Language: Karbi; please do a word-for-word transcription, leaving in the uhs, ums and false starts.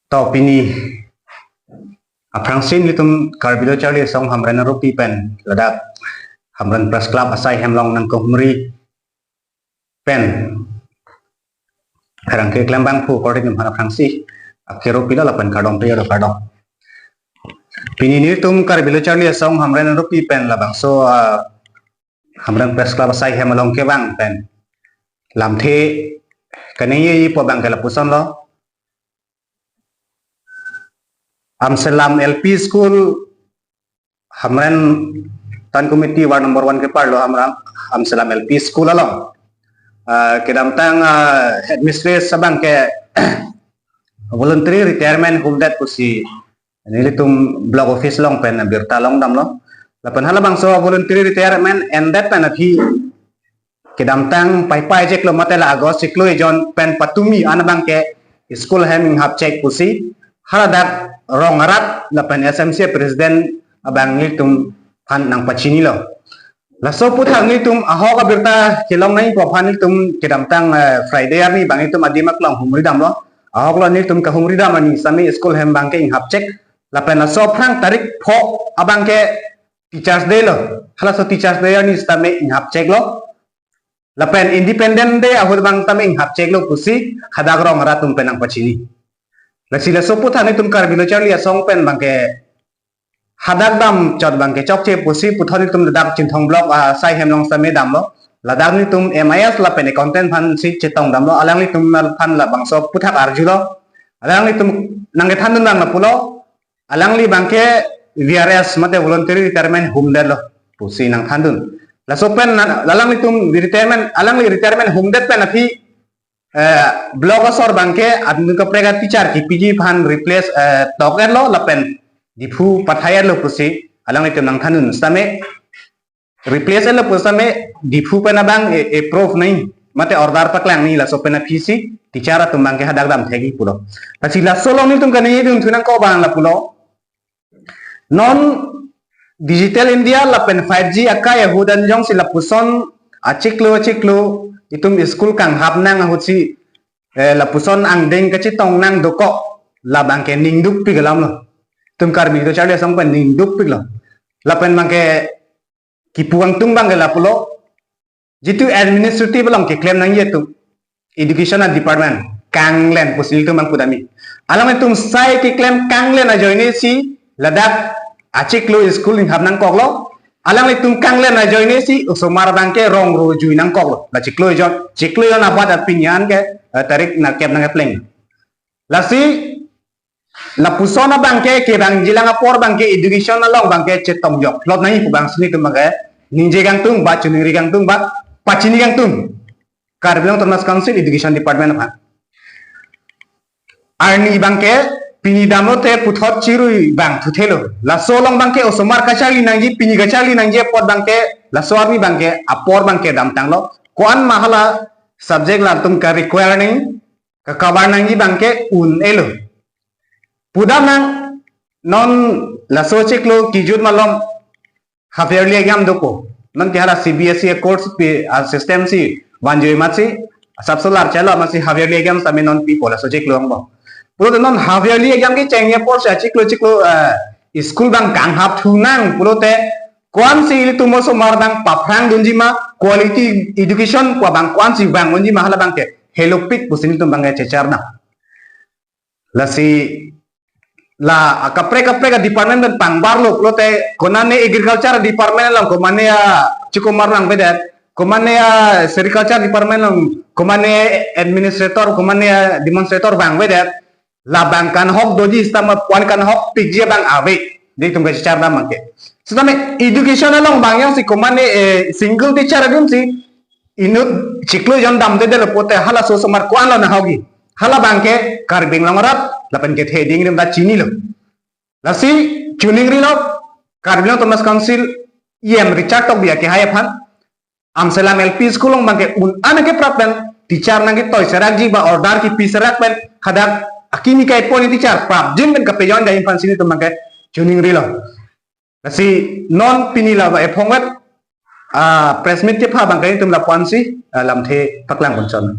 To pini aphrangsi nelitum Karbi Lo Charli Asong Hamren Arupi pen ladak Hamren Press Club asai hem along nangkehumri pen pherangke klembangphu korte atum aphan aphrangsi akero pilo lapen kardom pilo, kardom. Pini nelitum Karbi Lo Charli Asong Hamren Arupi pen labangso, ah, Hamren Press Club asai hem along kevang pen lamthe kaningjeji pu abang ke lapusonlo. Amselam L P School, Hamren Town Committee Ward number one keparlo Hamren Amselam L P School along, ah, kedamtang, ah, headmistress abang ke voluntary retirement humdet pusi nelitum block office along pen birta longdamlo. Lapen halabangso voluntary retirement endet pen aphi kedamtang Paipai chiklo mate la August chiklo ejon pen patumi an abang ke school hem inghapchek pusi haladak rong arat lapen S M C president abang nelitum aphan nangpachinilo. Laso aputhak nelitum ahok abirta kelong nangji pu aphan nelitum kedamtang, eh, Friday arni abang nelitum adim aklong humridamlo. Ahoklo nelitum kahumridam arni sitame school hem abang ke inghapchek. Lapen laso aphrang tarik pho abang ke Teachers Day lo. Halaso Teachers Day arni sitame inghapcheklo. Lapen Independence Day ahut abang tame inghapcheklo pusi hadak rong arat atum pen nangpachini. Lasi laso aputhak nelitum Karbi Lo Charli Asong pen abang ke hadak damchot abang ke chokche pusi puthot nelitum ladak Chinthong block asai hem along sitame damlo. Ladak nelitum M I S lapen accountant aphansi chetongdamlo. Alanglitum aphan labangso aputhak arjulo. Alanglitum nangkethandun abang lapulo. Alangli abang ke V R S mate voluntary retirement humdetlo pusi nangthandun. Laso pen na-, alanglitum retirement, alangli retirement humdet pen aphi, eh, block asor abang ke adung kaprek a-teacher kepiji aphan replace, eh, tok-etlo lapen Diphu pathai-etlo pusi alanglitum nangthandun. Sitame replace-etlo pu sitame Diphu pen abang e-, approve nangji mate order paklang nangji, laso pen aphisi teacher atum abang ke hadak damthekji pulo. Lasi laso along nelitum kaningjedun thu nangkok abang lapulo. Non digital India lapen five G akai ahut an jongsi lapuson achiklo achiklo itum school kanghap nang ahutsi, eh, lapuson angdeng kachetong nang dokok, la abang ke ningdukpik alamlo. Itum Karbi Lo Charli Asong pen ningdukpiklo. Lapen abang ke kipu kangtung abang ke lapulo, jitu administrative along keklem nangji atum, education a-department kanglen pusi nelitum abang pudamji. Alanglitum sai keklem kanglen ajoinesi ladak achiklo school inghap nangkoklo. Alanglitum kanglen ajoinesi osomar abang ke rong ro jui nangkoklo. La chiklo ejon, chiklo ejon abat aphi an ke, eh, tarik nerkep nangkepleng. Lasi lapuson abang ke kevangjilang apor abang ke education along abang ke chetongjok plot nangji pu abangsi nelitum abang ke ningje kangtung ba, choningri kangtung ba, pachini kangtung Karbi Anglong Autonomous Council Education Department aphan. Arni abang ke pini damlote puthot chirui abang thuthelo. Laso along abang ke osomar kacharli nangji, pini kacharli nangji apot abang ke laso arni abang ke apor abang ke damtanglo. Ko-an ma hala subject latum ka-require nangji, ka-cover nangji abang ke un-elo. Pudam nang, non laso chiklo kijut malom half yearly exam dopo. Non ke hala C B S E a-course pi a-system si vanjoi amatsi, asapso larchalo amatsi half yearly exam sitame non pipo laso chiklo angbong. Pulote non half yearly exam kechengji apor si achiklo chiklo, eh, school abang kanghap thu nang pulote ko-ansi ilitum osomar abang paphrangdunji ma, quality education pu abang ko-ansi vangdunji ma, hala abang ke helopik pusi nelitum abang ke chechar nang. Lasi la akaprek kaprek a-department pen pangbarlo pulote konane agriculture department along komane a-chukomar vangvedet, komane a-sericulture department along komane administrator, komane a-demonstrator vangvedet, la abang kanghok doji sitame ko-an kanghokpikji abang ave, nelitum kachechar dam abang ke. Sitame education along abang jongsi komane, eh, single teacher atumsi inut chiklo ejon damdedetlo pulote halaso osomar ko-anlo nanghokji. Hala abang ke Karbi Anglong arat lapen kethe ading atum ta chinilo. Lasi choningrilo, Karbi Anglong Autonomous Council E M Richard Tokbi akehai aphan, Amselam L P School along abang ke un-an keprap pen teacher nangketoi serakji ba order kipi serak pen hadak akimi kaiponji teacher prapjin pen kapejoin dai aphansi nelitum abang ke choningrilo. Lasi non pini la ba ephongvet, ah, press meet kepha abang ke nelitum lapu-ansi, ah, lamthe paklang ponchon.